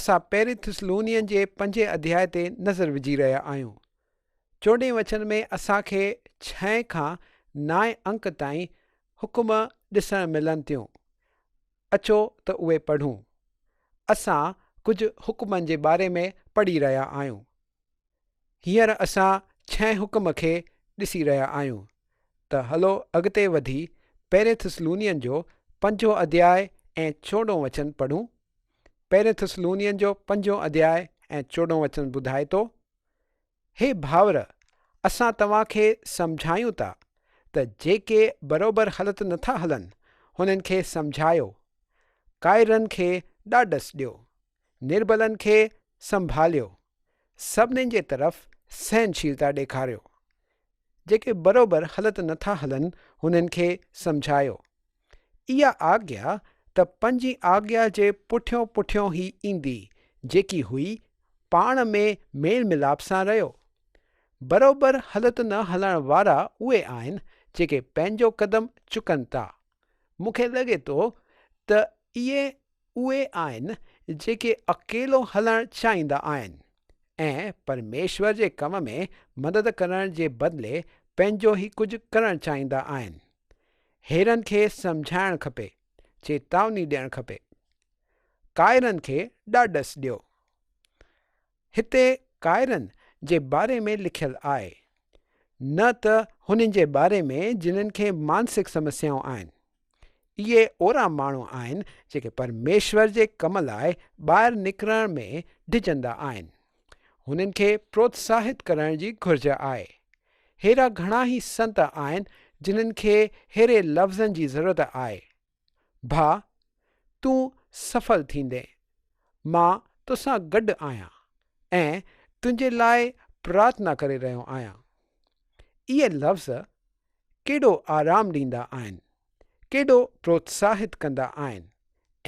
اسان پهرين ٿسلونين جي پنجين اڌياء تي نظر وجهي رهيا آهيون. چوڏهين وچن ۾ اسان کي ڇهين کان نائين انڪ تائين حڪم ڏسڻ ملن ٿيون. اچو ته اهي پڙهون. اسان ڪجهه حڪمن جي باري ۾ پڙهي رهيا آهيون. هينئر اسان ڇهين حڪم کي ڏسي رهيا آهيون ته هلو اڳتي وڌي پهرين ٿسلونين جو پنجون اڌياء ۽ چوڏهون وچن پڙهون. پهرين ٿسلونين جو پنجون اڌياء ۽ چوڏهون وچن ٻڌائي ٿو، هي ڀائر، اسان توهان کي سمجهايون ٿا ته جيڪي بروبر هلت نٿا هلن، هنن کي سمجهايو، ڪائرن کي ڏاڏس ڏيو، نربلن کي سنڀاليو، سڀني جي طرف سهنشيلتا ڏيکاريو. جيڪي بروبر هلت نٿا هلن هنن کي سمجهايو. اها آگيا ته پنجين آگيا جي پٺيون پٺيون ئي ايندي جيڪي هئي پاڻ ۾ ميل ميلاپ سان رهيو. بروبر هلت نه هلڻ وارا اهي آهن جيڪي پنهنجو قدم چڪن ٿا. مون کي لڳي ٿو ته اهي اهي آهن جيڪي اڪيلو هلڻ چاهيندا آهن ۽ پرميشور جي ڪم ۾ مدد ڪرڻ جي بدلي پنهنجو ئي ڪجهه ڪرڻ چاهيندا آهن. هيرن کي سمجهائڻ کپي، چيتاوني ڏيڻ کپي. ڪائرن کي ڏاڏس ڏيو. هتي ڪائرن جي باري ۾ لکيل آهي، نه ته هنن جي باري ۾ جنن کي مانسڪ سمسيائون آهن. اهي اهڙا ماڻهو آهن جيڪي پرميشور جي ڪم لاء ٻاهر نڪرڻ ۾ ڊڄندا آهن. هنن کي پروتساهت ڪرڻ جي گهرج آهي. ههڙا گهڻا ئي سنت آهن جنن کي ههڙي لفظن جي ضرورت آهي. ڀاء، تون سڦل ٿيندين. مان توسان گڏ آهيان ۽ تنهنجي لاء پرارٿنا ڪري رهيو آهيان. اهي لفظ ڪيڏو آرام ڏيندا آهن، ڪيڏو پروتساهت ڪندا آهن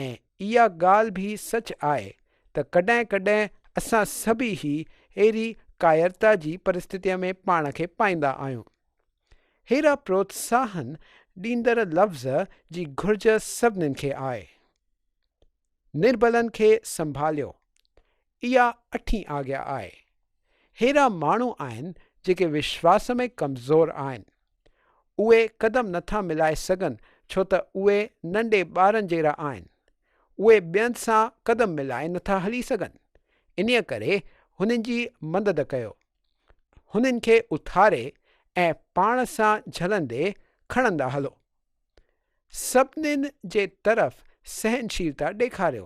۽ اها ڳالهه به سچ آهي ته ڪڏهن ڪڏهن اسان سڀ ئي اهڙي ڪائرتا جي پرستتيء ۾ پاڻ کي پائيندا آهيون. ههڙا پروتساهن ڏيندڙ لفظ جي گهرج سڀنين کي آهي. نربلن کي سنڀاليو، اها اٺين آگيا آهي. ههڙا ماڻهو آهن جيڪي وشواس ۾ ڪمزور آهن. اهي قدم نٿا ملائي سگهن ڇو ته اهي ننڍي ٻارن جهڙا آهن. اهي ٻين سان قدم ملائي نٿا هلي سگهن. انهيء ڪري هنن جي مدد ڪيو. هنن کي اٿاري ۽ پاڻ سان جهلندي کڻندا هلو. سڀنين جي طرف سهنشيلتا ڏيکاريو.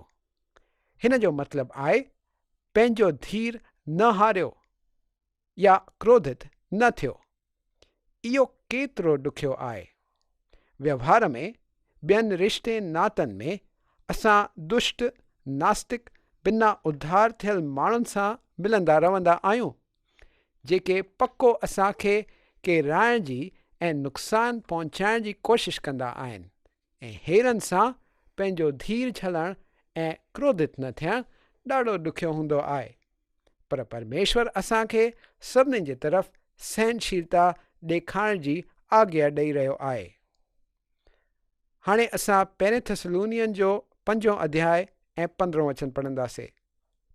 هن جو مطلب آهي پنهنجو ڌير نه هاريو يا ڪروڌت نه ٿيو. اهو ڪيترو ڏکيو آهي. ويوهار ۾، ٻين رشتي ناتن ۾ اسان دشٽ، ناستڪ، بنا اڌار ٿيل ماڻهن سان ملندا رهندا آهيون، جيڪي پڪو اسان کي ڪيرائڻ جي ۽ نقصان پهچائڻ جي ڪوشش ڪندا آهن ۽ هيرن سان پنهنجو ڌير جهلڻ ۽ ڪروڌت نه ٿيڻ ڏاڍو ڏکيو هوندو آهي. پر پرميشور اسان کي سڀني جي طرف سهنشيلتا ڏيکارڻ جي آگيا ڏئي رهيو آهي. هاڻي اسان پهرين ٿسلونين جو پنجون اڌياء ۽ پندرهون وچن پڙهنداسي.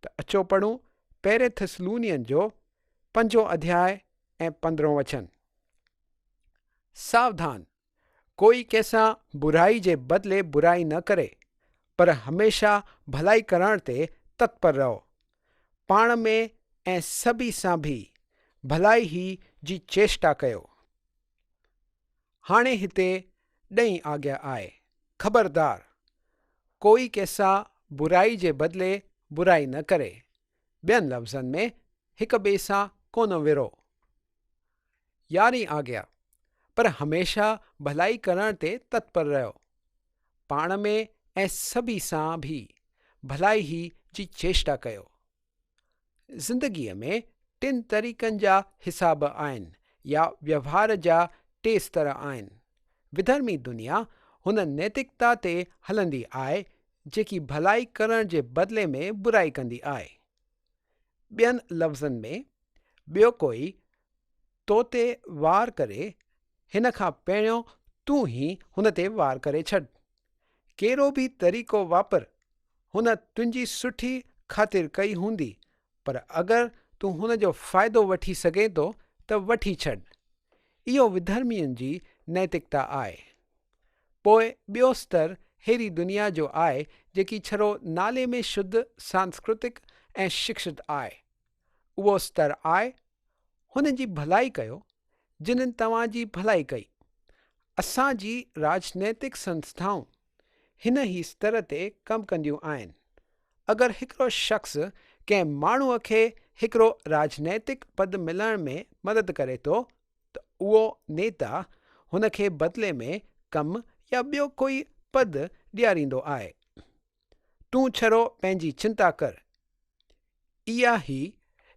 ته اچو پڙهون پهرين ٿسلونين جو پنجون اڌياء ۽ پندرهون وچن. ساوڌان! ڪوئي ڪنهن سان برائي جي بدلي برائي نه ڪري، پر هميشه ڀلائي ڪرڻ تي تتپر رهو. پاڻ ۾ ۽ سڀي سان به ڀلائي ئي جي چيشٽا ڪيو. هاڻي هتي ڏئين آگيا آهي، خبردار! ڪوئي ڪنهن سان برائي جي بدلي برائي نه ڪري. ٻين لفظن ۾ هڪ ٻئي سان ڪونه وڙهو. يارهين آگيا، پر هميشه ڀلائي ڪرڻ تي تتپر رهيو. پاڻ ۾ ۽ سڀي سان به ڀلائي ئي جي چيشٽا ڪيو. زندگيء ۾ ٽن طريقن جا حساب آهن يا ويوهار جا ٽي ستر آهن. وڌرمي دنيا هن نيتڪتا تي هلندي آهي جيڪي ڀلائي ڪرڻ جي بدلي ۾ برائي ڪندي آهي. ٻين لفظن ۾ ٻيو ڪوئي تو تي وار ڪري، هن کان پهريون تون ئي هن تي وار ڪري ڇڏ. ڪهڙو به طريقو واپر، هن تنهنجي سٺي خاطر ڪئي هوندي، پر اگر تون هن جو فائدو وٺي سگهين ٿو ته وٺي ڇڏ. اهو وڌرمين جي نيتڪتا آهي. پوء ٻيو ستر ههڙي دنيا جو آهي جيڪي ڇڙو نالي ۾ شڌ، سانسڪرتڪ ۽ شڪشت آهي. اهو ستر آهي، هنن جي ڀلائي ڪيو، جنن توهان جي ڀلائي ڪئي. اسان جي راجنيتڪ سنسٿائون هن ئي ستر تي ڪم ڪنديون آهن. اگر هڪڙو شخص ڪنهن ماڻهوء کي هڪڙو راجنيتڪ پد ملڻ ۾ مدد ڪري ٿو ته اهو نيتا هن کي بدلي ۾ ڪم يا ٻيو ڪوئي پد ڏياريندو آهي. تون ڇڙو پنهنجي چنتا ڪر. اها ئي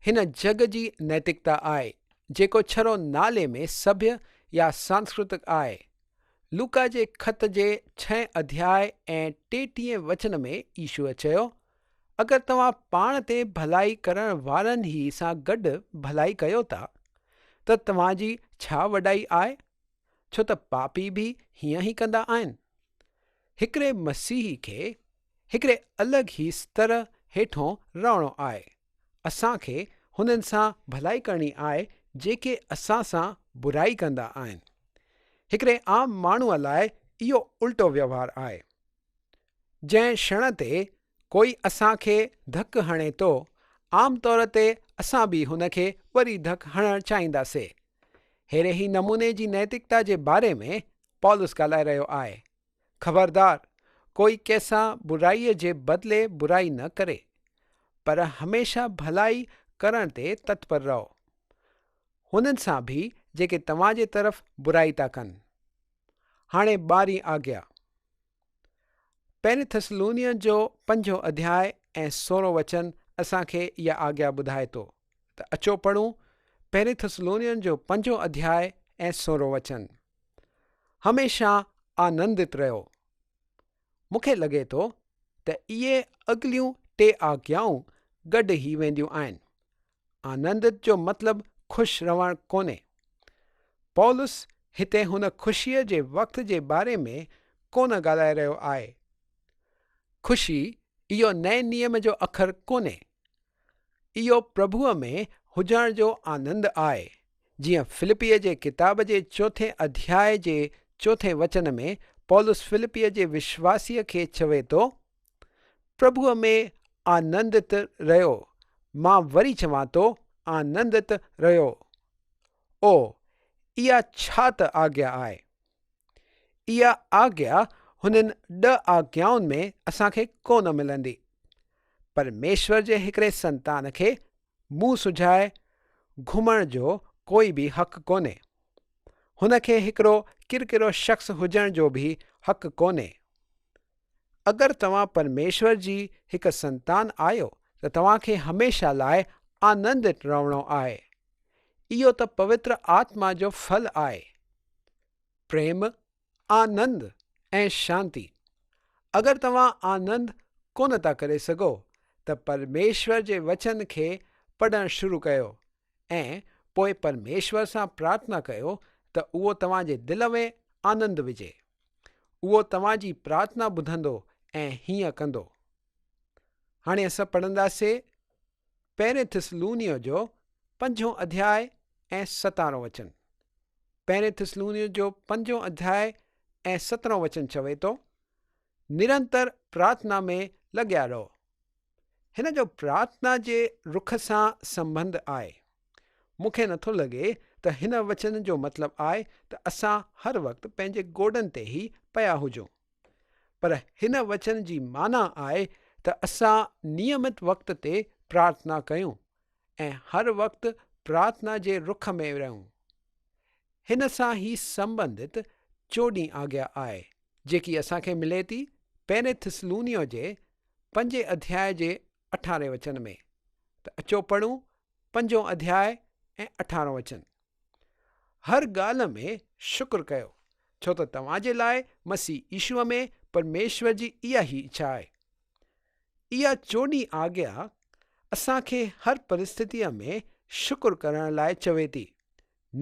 هن جڳ جي نيتڪتا آهي، جيڪو ڇڙو نالي ۾ سڀيه يا سانسڪرتڪ آهي. لوڪا جي خط جي ڇهين اڌياء ۽ ٽيٽيهين وچن ۾ يسوع چيو، اگر توهان پاڻ تي ڀلائي ڪرڻ وارن ئي سان گڏ ڀلائي ڪيو ٿا، ته توهان جي ڇا وڏائي آهي؟ ڇو ته پاپي به هيئن ئي ڪندا آهن. هڪڙي مسيحي کي هڪڙي الڳ ئي ستر هيٺون رهڻو آهي. اسان کي هنن سان ڀلائي ڪرڻي آهي جيڪي اسان سان برائي ڪندا آهن. هڪڙي عام ماڻهوء لاء اهو الٽو ويوهار آهي. جنهن ڪشڻ تي ڪوئي اسان کي ڌڪ هڻي ٿو، عام طور تي اسان به هن کي وري ڌڪ هڻڻ چاهينداسي. ههڙي ئي نموني جي نيتڪتا جي باري ۾ پولس ڳالهائي رهيو آهي. خبردار! ڪوئي ڪنهن سان برائيء جي بدلي برائي نه ڪري، پر هميشه ڀلائي ڪرڻ تي تتپر رهو. هنن سان به جيڪي توهان جي طرف برائي ٿا ڪن. هاڻي ٻارهين آگيا. پهرين ٿسلونين جو پنجون اڌياء ۽ سورهون وچن اسان کي اها آگيا ٻڌائي ٿو ته اچو پڙهون پهرين ٿسلونين جو پنجون اڌياء ۽ سورهون وچن. هميشه آنندت رهيو. مون کي لڳي ٿو ته اهي اڳليون ٽي آگيائون گڏ ئي وينديون آهن. آنندت جو مطلب خوش رهڻ ڪونهي. پولس هتي هن خوشيء جي وقت جي باري ۾ ڪونه ڳالهائي رهيو آهي. خوشي اهو نئين نيم جو اکر ڪونهي. اهو پرڀوء ۾ هجڻ جو آنند آهي. جيئن فلپيء جي ڪتاب جي چوٿين اڌياء جي چوٿين وچن ۾ پولس فلپيء جي وشواسيء کي چوي ٿو، پرڀوء ۾ آنندت رهيو، مان وري چوان ٿو، آنندت رهيو. او، اها ڇا ته آگيا آهي! اها آگيا هنن ڏهه آگيائن ۾ اسان کي ڪونه ملندي. پرميشور جي هڪڙي سنتان کي منهن سجهائي گهمڻ جو ڪوئي به حق ڪونهي. هن کي هڪڙو ڪرڪرو شخص هجڻ جو به حق ڪونهي. اگر توهان پرميشور جي هڪ سنتان آهيو ته توهان کي هميشه لاء آنندت رهڻو آهي. اهو ته پوتر آتما جو ڦل آهي. پريم، آنند ۽ شانتي. اگر توهان آنند ڪونه ٿا ڪري سگهو ته پرميشور جي وچن کي پڙهڻ شروع ڪيو ۽ پوء پرميشور سان پرارٿنا ڪيو ته اهو توهان جي دل ۾ آنند وجهي. اهو توهان جي پرارٿنا ٻڌندو ۽ هيئن ڪندو. هاڻي اسان پڙهنداسي پهرين ٿسلونيو جو پنجون اڌياء ۽ ستارهون وچن. پهرين ٿسلونيو جو پنجون اڌياء ۽ سترهون وچن چوي ٿو، نرنتر پرارٿنا ۾ لڳيا رهو. هن جو پرارٿنا جي رخ سان سنٻنڌ آهي. مون کي نٿو لڳي ته هن وچن جو مطلب آهي ته اسان هر وقت پنهنجي گوڏن تي ئي پيا هجون. پر هن وچن جي معنيٰ آهي ته اسان نيمت وقت تي پرارٿنا ڪيون ۽ هر وقت پرارٿنا جي رخ ۾ رهون. هن سان ئي سنٻنڌت چوڏهين آگيا آهي، جيڪي اسان کي ملي ٿي پهرين ٿسلونيو جي پنجين اڌياء جي اٺارهين وچن ۾ ته اچو پڙهون پنجون اڌياء ۽ اٺارهون وچن. هر ڳالهه ۾ شڪر ڪيو، ڇو ته توهان جي لاء مسيح يسوع ۾ پرميشور جي اها ئي اڇا آهي. اها چوڏهين آگيا اسان کي هر پرسٿتيء ۾ شڪر ڪرڻ لاء چوي ٿي،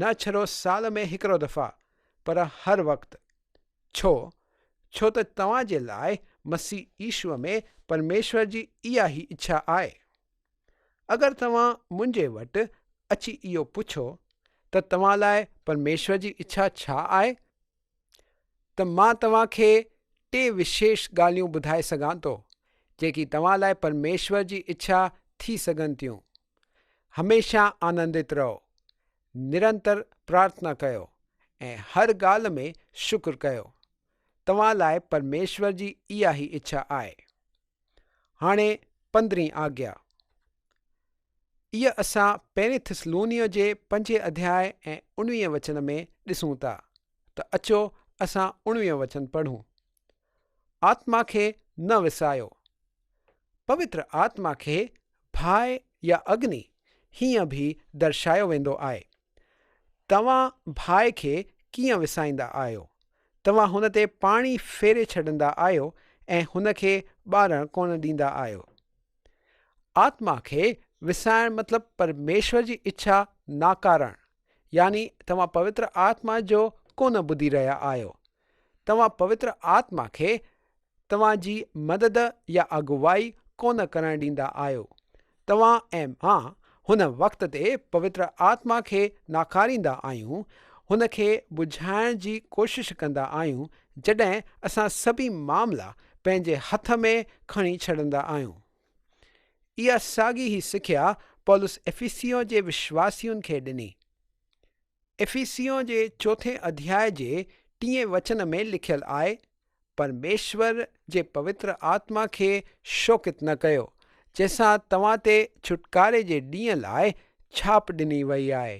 نه ڇڙو سال ۾ هڪڙو دفعا، پر هر وقت. ڇو؟ ڇو ته توهان جي لاء مسيح يشوع ۾ پرميشور جي اها ئي اڇا آهي. اگر توهان منهنجي وٽ اچي اهو پڇو ته توهان لاء پرميشور جي اڇا ڇا آهي؟ ته مان توهان کي ٽي وشيش ڳالهيون ٻڌائي سگهان ٿو، جيڪي توهان لاء پرميشور جي اڇا ٿي سگهن ٿيون. هميشه آنندت رهو، نرنتر پرارٿنا ڪيو ۽ هر ڳالهه ۾ شڪر ڪيو. توهان لاء پرميشور جي اها ئي اڇا آهي. هاڻي پندرهين آگيا. اها اسان پهرين ٿسلونيء جي پنجين اڌياء ۽ اڻويهين وچن ۾ ڏسون ٿا ته اچو اسان اڻويهون وچن پڙهون. آتما کي نه وسايو. پوتر آتما کي باهه يا اگني هيئن به درشايو ويندو آهي. توهان باهه کي ڪيئن وسائيندا آهيو؟ توهان هن تي پاڻي ڦيري ڇڏندا آهيو ۽ هن کي ٻارڻ ڪونه ڏيندا آهيو. آتما کي وسائڻ مطلب پرميشور جي اڇا ناڪارڻ، يعني توهان پوتر آتما جو ڪونه ٻڌي رهيا آهيو. توهان پوتر آتما کي توهان جي مدد يا اڳواڻي ڪونه ڪرڻ ڏيندا آهيو. توهان ۽ مان هن وقت تي پوتر آتما کي ناڪاريندا آهيون، هن کي ٻجهائڻ جي ڪوشش ڪندا آهيون جڏهن اسان سڀئي معاملا پنهنجي هٿ ۾ کڻي ڇڏندا آهيون. اها ساڳي ئي سکيا پولس افيسيون جي وشواسين کي ڏني. افيسيون جي چوٿين اڌياء جي ٽئين وچن ۾ لکيل آهي، پرميشور جي پوتر آتما کي شوڪت نه ڪيو، جنهن سان توهان تي ڇوٽڪاري جي ڏينهن لاء ڇاپ ڏني وئي آهي.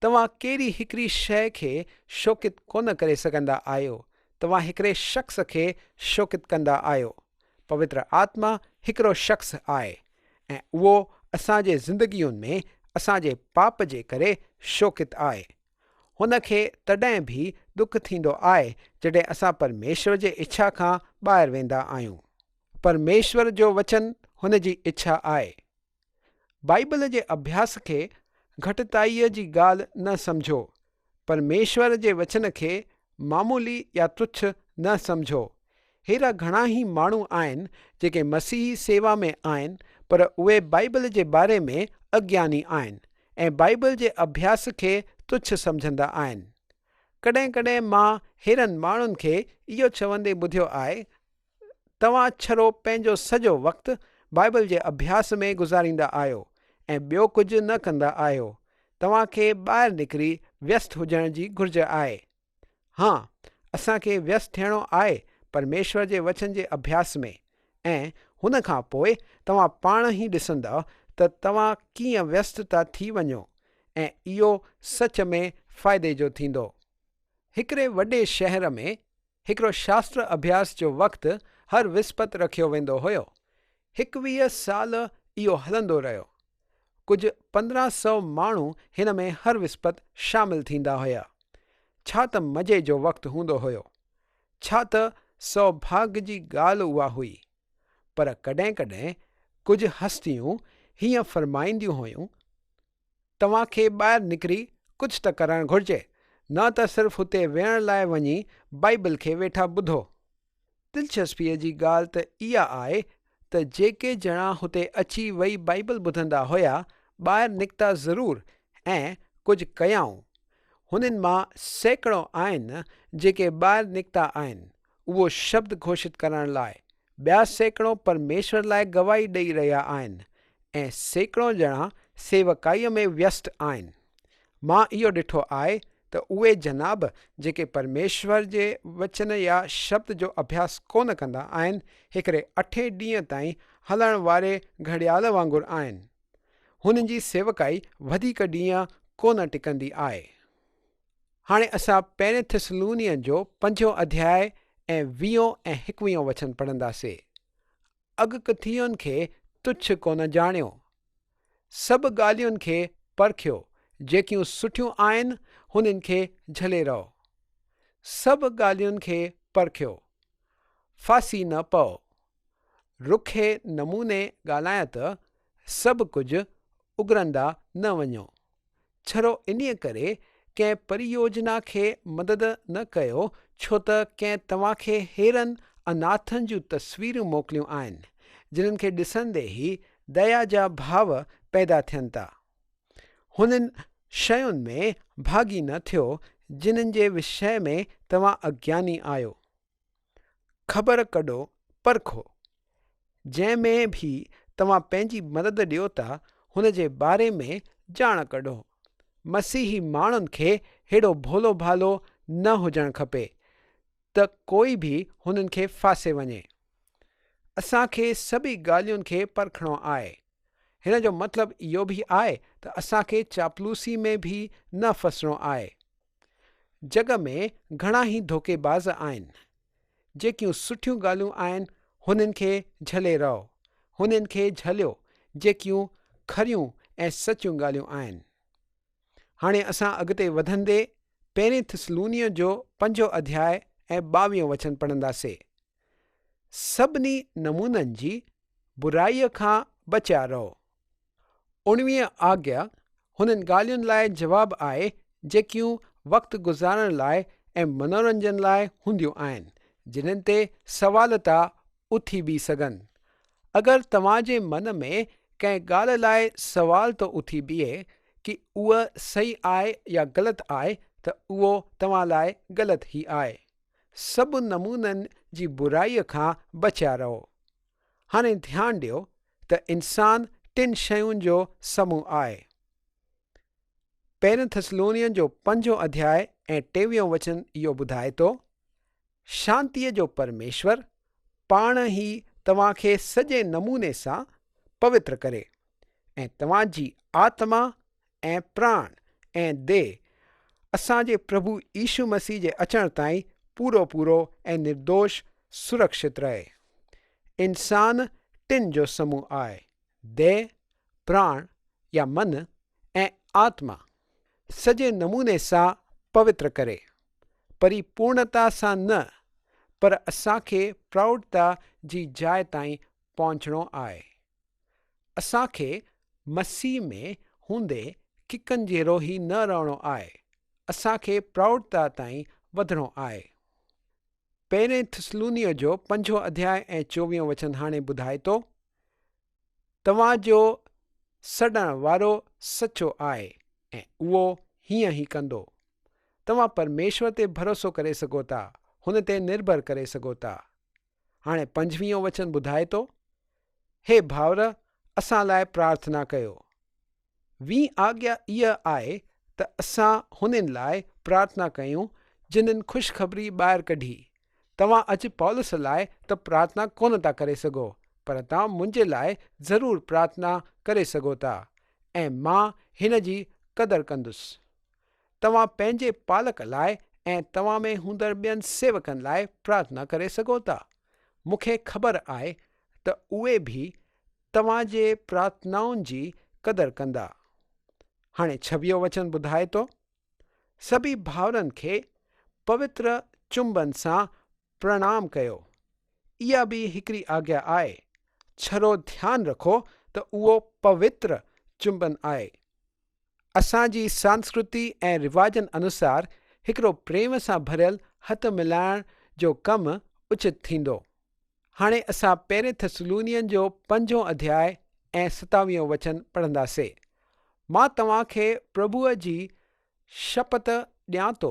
توهان ڪهڙي هڪڙي شيء کي شوڪت ڪونه ڪري سگهندا آهيو، توهان هڪڙي شخص کي شوڪت ڪندا آهيو. پوتر آتما هڪڙو شخص آهي ۽ اهو اسان جي زندگين ۾ اسان جي پاپ جي ڪري شوڪت آهي. هن کي تڏهن به ڏک ٿيندو آهي جڏهن اسان پرميشور جي اڇا کان ٻاهر ويندا آهيون. پرميشور جو وچن هن جي اڇا آهي. بائيبل جي اڀياس کي گهٽتائيء جي ڳالهه نه سمجهو. پرميشور جي وچن کي معمولي يا تڇ نه سمجهو. ههڙا گهڻا ئي ماڻهو آهن جيڪي مسيحي سيوا ۾ آهن پر اهي بائيبل جي باري ۾ اگياني آهن ۽ بائيبل جي اڀياس کي تڇ سمجهندا آهن. ڪڏهن ڪڏهن مان ههڙن ماڻهن کي اهو چوندي ٻڌيو آهي، توهان ڇڙو پنهنجو سڄو وقت بائيبل جي اڀياس ۾ گذاريندا آهيو ۽ ٻيو ڪجهه نه ڪندا آهيو. توهان کي ٻاهر نڪري ويست هجڻ جي گهرج آهي. ها، اسان کي ويست ٿيڻو آهي پرميشور جي وچن جي اڀياس ۾، ۽ هن کان پوء توهان پاڻ ئي ڏسندؤ ته توهان ڪيئن ويست ٿا ٿي وڃو، ۽ اهو سچ ۾ فائدي جو ٿيندو. هڪڙي وڏي شهر ۾ هڪڙو شاستر اڀياس جو وقت هر وسپت رکيو ويندو هيو. هڪويهه سال اهو هلندو رهيو. ڪجهه 15 سئو ماڻهو هن ۾ هر وسپت شامل ٿيندا هيا. ڇا ته مزي جو وقت هوندو هيو. ڇا ته سوڀاڳ جي ڳالهه اها هئي. پر ڪڏهن ڪڏهن ڪجهه هستيون هيئن فرمائينديون هيون. توهان کي ٻاهر نڪري ڪجهه ته ڪرڻ گهرجي، نه ته صرف هتي ويهڻ لاء وڃي بائيبل کي ويٺا ٻڌو. دلچسپيء جي ڳالهه ته اها آهي ته جيڪي ڄڻا هتي اچي ويهي بائيبل ٻڌندا هيا، ٻاهر نڪتا ضرور ۽ ڪجهه ڪيائون. هنن مان سيڪڙو آهن جيڪي ٻاهر نڪتا آهن، اهو شبد گهوشت ڪرڻ لاء، ٻيا سيڪڙو پرميشور لاء گواهي ڏئي رهيا آهن ۽ سيڪڙو ڄڻا سيوڪائيء ۾ ويست آهن. مان اهو ڏٺو آهي ته اهي جناب جيڪي پرميشور جي وچن يا شبد جو اڀياس ڪونه ڪندا آهن، هڪڙي اٺين ڏينهن تائين هلڻ واري گهڙيال وانگر آهن. هنن جي سيوڪائي وڌيڪ ڏينهن ڪونه ٽڪندي آهي. هاڻي اسان پهرين ٿسلونين جو پنجون اڌياء ۽ ويهون ۽ هڪويهون وچن پڙهنداسي. اڳڪٿين کي تڇ ڪونه ڄاڻيو. سڀ ڳالهين کي پرکيو، جيڪيون سٺيون آهن هنن کي جهلي رهو. سڀ ڳالهين کي پرکيو. ڦاسي نه پئو. رکي نموني ڳالهايان ته سڀ ڪجهه اگرندا نه وڃو. ڇڙو انهيء ڪري ڪنهن پريوجنا کي مدد نه ڪيو ڇو ته ڪنهن توهان کي ههڙن اناٿن جون تصويرون موڪليون آهن، جنھن کي ڏسندي ئي ديا جا ڀاو پيدا ٿين ٿا. هنن شين ۾ ڀاڳي نه ٿيو، جنھن جي وشيه ۾ توهان اگياني آهيو. خبر ڪڍو، پرکو. جنهن ۾ به توهان پنهنجي مدد ڏيو ٿا، هن جي باري ۾ ڄاڻ ڪڍو. مسيحي ماڻهن کي ههڙو ڀولو ڀالو نه هجڻ کپي ته ڪوئي به هنن کي ڦاسي وڃي. اسان کي سڀئي ڳالهين کي پرکڻو آهي. هن جو مطلب اهو به آهي ته اسان کي چاپلوسي ۾ به نه ڦسڻو آهي. جڳ ۾ گهڻا ئي ڌوڪيباز آهن. جيڪيون سٺيون ڳالهيون آهن هنن کي جهلي رهو. هنن کي جهليو جيڪيون کريون ۽ سچيون ڳالهيون آهن. هاڻي اسان اڳتي وڌندي پهرين ٿسلونيء جو پنجون اڌياء ۽ ٻاويهون وچن پڙهنداسي. سڀني نمونن جي برائيء کان بچيا رهو. اڻويهين آگيا هنن ڳالهين لاء جواب آهي جيڪيون وقت گذارڻ لاء ۽ منورنجن لاء هونديون آهن، جنھن تي سوال ٿا اٿي به سگهن. اگر توهان جي من ۾ ڪنهن ڳالهه لاء سوال ٿو اٿي بيهي ڪي اهو صحيح آهي يا غلط آهي ته اهو توهان لاء غلط ئي آهي. سڀ نمونن جي برائيء کان بچيا رهو. هاڻي ڌيان ڏيو ته انسان ٽن شين جو سموهه آهي. پهرين ٿسلونين جو پنجون اڌياء ۽ ٽيويهون وچن اهو ٻڌائي ٿو، شانتيء جو پرميشور پاڻ ئي توهان کي سڄي نموني سان پوتر ڪري ۽ توهان جي آتما ۽ پراڻ ۽ ديهه اسان جي پرڀو يسوع مسيح جي اچڻ تائين پورو پورو ۽ نردوش سرڪشت رهي. انسان ٽن جو سموهه آهي، ديهه، پراڻ يا من ۽ آتما. سڄي نموني سان پوتر ڪري. پريپورڻتا سان نه، پر اسان کي پراوڍتا جي جاء تائين پهچڻو آهي. اسان کي مسيح ۾ هوندي ڪڪن جهڙو ئي نه رهڻو آهي، اسان کي پراوڍتا تائين وڌڻو آهي. پهرين ٿسلونيء جو پنجون اڌياء ۽ چوويهون وچن هاڻي ٻڌائي ٿو، توهان جو سڏڻ وارو سچو آهي ۽ اهو هيئن ئي ڪندو. توهان پرميشور تي ڀروسو ڪري سگهو ٿا، هن تي نرڀر ڪري سگهو ٿا. هاڻي پنجويهون وچن ٻڌائي ٿو، هي ڀائر، اسان لاء پرارٿنا ڪيو. وين آگيا اها آهي ته اسان هنن لاء پرارٿنا ڪيون جنھن خوشخبري ٻاهر ڪڍي. توهان اڄ پولس لاء ته پرارٿنا ڪونه ٿا ڪري سگهو، پر توهان منهنجي لاء ضرور پرارٿنا ڪري سگهو ٿا ۽ مان هن جي قدر ڪندس. توهان پنهنجي پالڪ لاء ۽ توهان ۾ هوندڙ ٻين سيوڪن لاء پرارٿنا ڪري سگهو ٿا. مون کي خبر آهي ته اهي به توهان جي پرارٿنائن جي قدر ڪندا. هاڻي ڇويهون وچن ٻڌائي ٿو، سڀئي ڀائرن کي پوتر چنبن سان پرڻام ڪيو. اها به هڪڙي آگيا آهي. ڇڙو ڌيان رکو ته اهو پوتر چنبن آهي. اسان جي سانسڪرتي ۽ رواجن انوسار هڪڙو پريم سان ڀريل هٿ ملائڻ جو ڪم اچت ٿيندو. هاڻي اسان پهرين ٿسلونين جو پنجون اڌياء ۽ ستاويهون وچن پڙهنداسي. مان توهان کي پرڀوء جي شپت ڏيان ٿو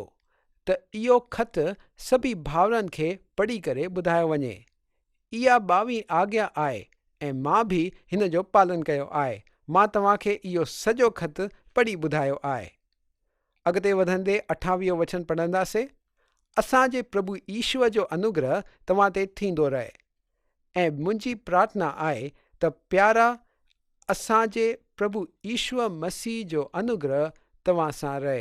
ته اهو خط سڀئي ڀائرن کي پڙهي ڪري ٻڌايو وڃي. اها ٻاويهين آگيا آهي ۽ مان به هن جو پالن ڪيو آهي. مان توهان کي اهو سڄو خط پڙهي ٻڌايو آهي. اڳتي وڌندي اٺاويهون وچن پڙهنداسين، اسان جي پرڀو يسوع جو انوگره توهان تي ٿيندو رهي. ۽ منهنجي پرارٿنا آهي ته پيارا اسان جي پرڀو يسوع مسيح جو انوگره توهان سان رهي.